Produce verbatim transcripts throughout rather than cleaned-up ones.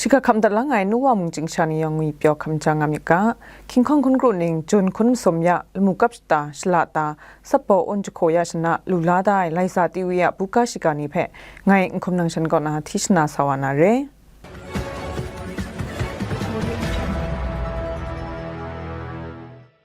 Shiga hkam dat lang ai nu wa mung chyingsha ni yawng ngwi pyaw hkam ja nga myit ga, King Hkawng hkun kru ning Jun hkun masum ya lamu kap shata shala ta, Sapbaw un jahkaw ya shana lu la da ai Laiza T V a buga shiga ni hpe ngai Nhkum Nang Shan kaw na hti shana sa wa na re.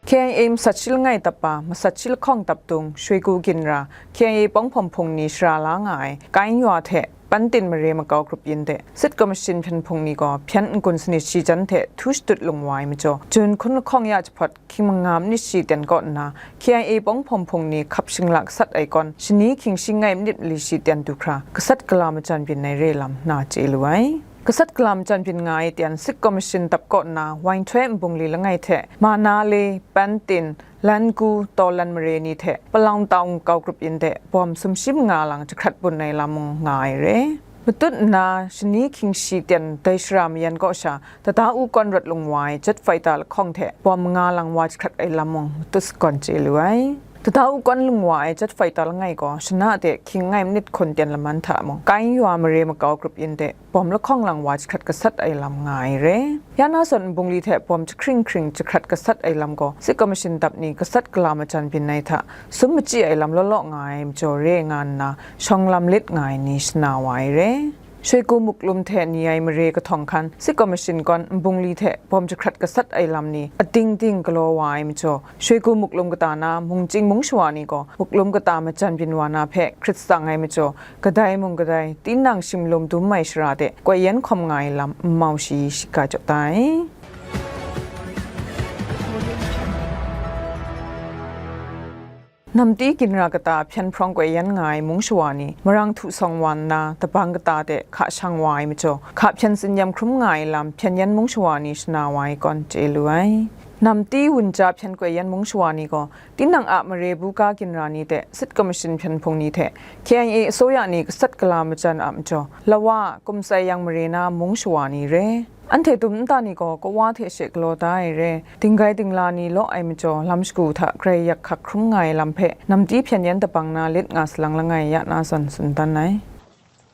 K I A masat shi langai dap pa, masat shi lahkawng dap dung, Shwe Gu Ginra, K I A Pawng Hpawm Hpung ni shara la nga ai, Kayin Yaw hte Pantin Mare Makau grup yin de, Sit Commission hpyen hpung ni gaw hpyen n-gun sanit shi jan hte htu shatut lung wa ai majaw, Jun hkun lahkawng ya jahpawt hkying manga manit shi ten kaw nna, K I A Pawng Hpawm Hpung ni hkap shinglak sat ai kawn, shani hkying shi langai manit mali shi ten du hkra, gasat gala majan byin ai re lam na chye lu ai. Gasat gala majan byin nga ai ten Sit Commission dap kaw nna, Wainhtoi Nbungli langai hte, Manale, Pantin, Langu, Tawlan Mare ni hte Palawng Tawng Makau grup yin de bawm sumshi manga lang jahkrat bun ai lam mung nga ai re. Matut nna, shani hkying shi ten dai shara mayan kaw sha, Tadau kawn rawt lung wa ai jet fighter lahkawng hte bawm manga lang wa jahkrat ai lam mung matut sagawn chye lu ai. Tadau kawn lung wa ai jet fighter langai gaw, shana de hkying langai manit hkun ten laman hta mung, Kayin Yaw Mare Makau grup yin de bawm lahkawng lang wa jahkrat gasat ai lam nga ai re. Ya na zawn Nbungli hte bawm jahkring hkring jahkrat gasat ai lam gaw, Sit Commission dap ni gasat gala majan byin ai hta, sum machyi ai lam law law nga ai majaw re nga nna, shawng lam lit nga ai ni shana wa ai re. Shwe Gu Muklum hte ni ai mare kahtawng hkan, Sit Commission kawn Nbungli hte bawm jahkrat gasat ai lam ni ating ting galaw wa ai majaw, Shwe Gu Muklum kata na Mungchying mung shawa ni gaw, Muklum kata majan byin wa na hpe hkrit tsang ai majaw, kadai mung kadai, tinang shimlum dum ai shara de, koi yan hkawm nga ai lam n mau shayi shiga jaw da ai. Namti ginra kata hpyen hprawng koi yan nga ai mung shawa ni, marang htu sawng wa nna, dabang kata de hka shang wa ai majaw, hka hpyen tsin-yam hkrum nga ai lam, hpyen yan mung shawa ni shana wa ai kawn chye lu ai. Namti wunja hpyen koi yan mung shawa ni gaw, tinang a mare buga ginra ni de, Sit Commission hpyen hpung ni hte, K I A asoya ni gasat gala majan a majaw, Lawa, Kumsai Yang mare na mung shawa ni re. Anhte dum nta ni gaw kawa hte she galaw da ai re, dinggai dingla ni law ai majaw, lam shagu hta grai yak hkak hkrum nga ai lam hpe, namti hpyen yan dabang na lit nga salang langai ya na zawn tsun dan ai.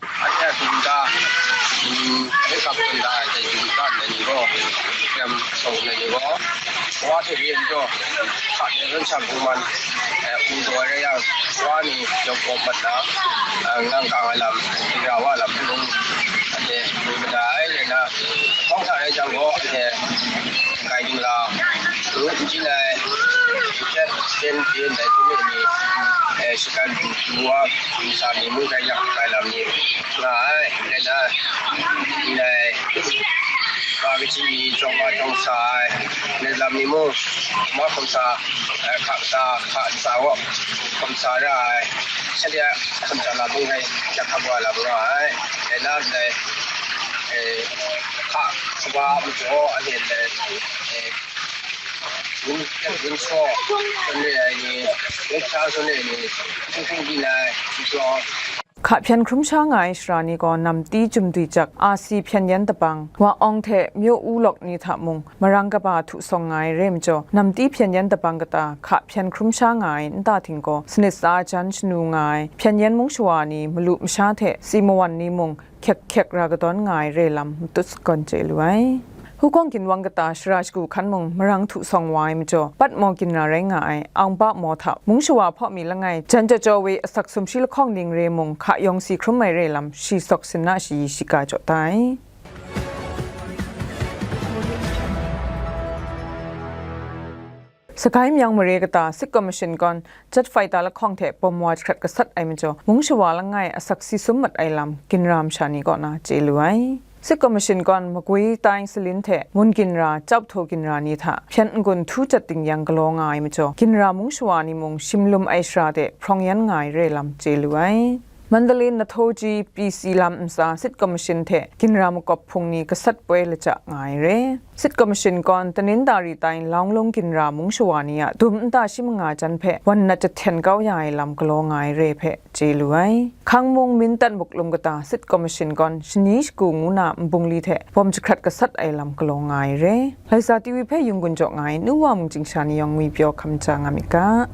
Anhte a dum nta, mm, hpe kap dum nta ai dai dum nta ndai ni gaw, lam shawng ndai ni gaw, kawa hte re ai majaw, hka hte zawn sha bungman, eh, hpung taw ai rai yang, wa ni yawng kawp mat na, eh, ngang kang ai lam, dingra wa lam hpe mung, anhte mu mada ai rai na, hpawng hta rai jang gaw, anhte dinggai dingla, ngu n chyin ai, hpyen hpyen hpyen dai hpung e ni, eh, shagan wa, ntsa ni mung dai yak ai lam ni nga ai, rai na, ndai, ga kaji ni jawng wa jawng sa ai, ndai lam ni mung, ma hkawm sa, eh, hka kata, hka ntsa gaw hkawm sa ra ai, shanhte a hkawm sa lam mung rai, jak hkap wa lam nga ai, rai na ndai, eh, hka kaba majaw, anhte ndai, eh, gun, gun shaw, zawn re ai ni, gun hta zawn re ai ni, hpung hpung byin ai, n shawng, Hka hpyen hkrum sha nga ai shara ni gaw, Namti Jumdui Jak, R C hpyen yan dabang, Wa Awng hte Myaw U Lawk ni hta mung, marang kaba htu sawng nga ai re majaw, Namti hpyen yan dabang kata hka hpyen hkrum sha nga ai nta hting gaw, sanit tsa jan shanu nga ai, hpyen yan mung shawa ni, malu masha hte si mawan ni mung, hkyek hkyek ra kadawn nga ai re lam matut sagawn chye lu ai. Hukawng ginwang kata shara shagu hkan mung marang htu sawng wa ai majaw, Patmaw ginra rai nga ai Aung Ba Maw hta mung shawa hpaw mi langai, jan jaw jaw we asak sumshi lahkawng ning re mung hka yawng si hkrum ai re lam shi sawk sin na shayi shiga jaw da ai. Sagai Myang mare kata Sit Commission gawn, jet fighter lahkawng hte bawm wa jahkrat gasat ai majaw, mung shawa langai asak si sum mat ai lam, ginra masha ni kaw na chye lu ai. Sit Commission gawn, Magwi tai Salin hte Mun ginra, Chyau Htaw ginra ni hta, hpyen n-gun htu jat ding yang galaw nga ai majaw, ginra mung shawa ni mung shimlum ai shara de hprawng yan nga ai re lam chye lu ai. Mandalay Nathoji P C lam ntsa Sit Commission hte ginra makawp hpung ni gasat poi laja nga ai re. Sit Commission gawn, Tanintari tai Launglung ginra mung shawa ni a dum nta shi manga jan hpe wan nat jahten kau ya ai lam galaw nga ai re hpe chye lu ai. Hkang mung Mindat Muklum kata Sit Commission gawn, shani shagu ngu na nbungli hte bawm jahkrat gasat ai lam galaw nga ai re. Laiza T V hpe yung gun jaw nga ai nu wa mung chyingsha ni yawng ngwi pyaw hkam ja nga myit ga.